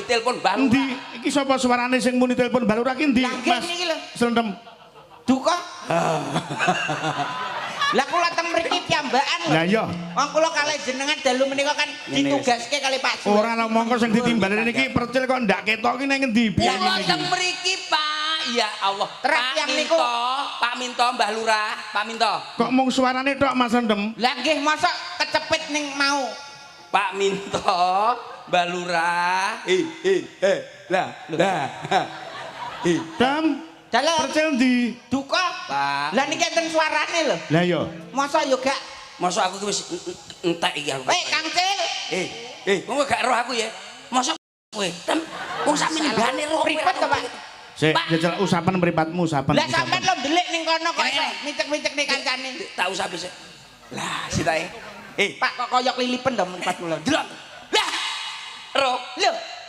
ditelepon Mbah Endi? Lurah. Iki sapa suarane sing muni telepon Mbah Lurah ki endi? Lah, nggih, Mas. niki lho. Slentem. Duka. Lah kula teng mriki piyambakan lho. Lah iya. Wong kula kalih jenengan dalu menika kan Ngene wis. ditugaske kali Pak Suwardi. Ora lah mongko sing ditimbali niki percil kok ndak ketok ki nang endi piye Kula ngene iki? teng mriki, Pak. Ya Allah. Terus Pak yang Minto, Pak Minto, Mbah Lurah, Pak Minto. Kok mung suarane tok, Mas Slentem? Lah nggih, mosok kecepit ning mau. Pak Minto, Mbah Lurah. Eh, eh, eh. Lah, lah. Eh, Dam, Dalam percil endi? duka. Pak. Lah niki enten suarane lho. Lah iya. Mosok yo gak. Mosok aku ki wis entek iki aku. Eh, Kang Cil. Eh, eh, wong gak roh aku ya. Mosok kowe, Tem, wong sakmene mbane roh. Pripet to, Pak? Sik, Pak. jajal usapan mripatmu, usapan. Lah sampean lho ndelik ning kono kok iso Kene. micek-micek ning kancane. Tak usah sik. Lah, sitae. Eh, Pak, kok koyok lilipen to mripat kula. Delok. Lah. Roh. Lho,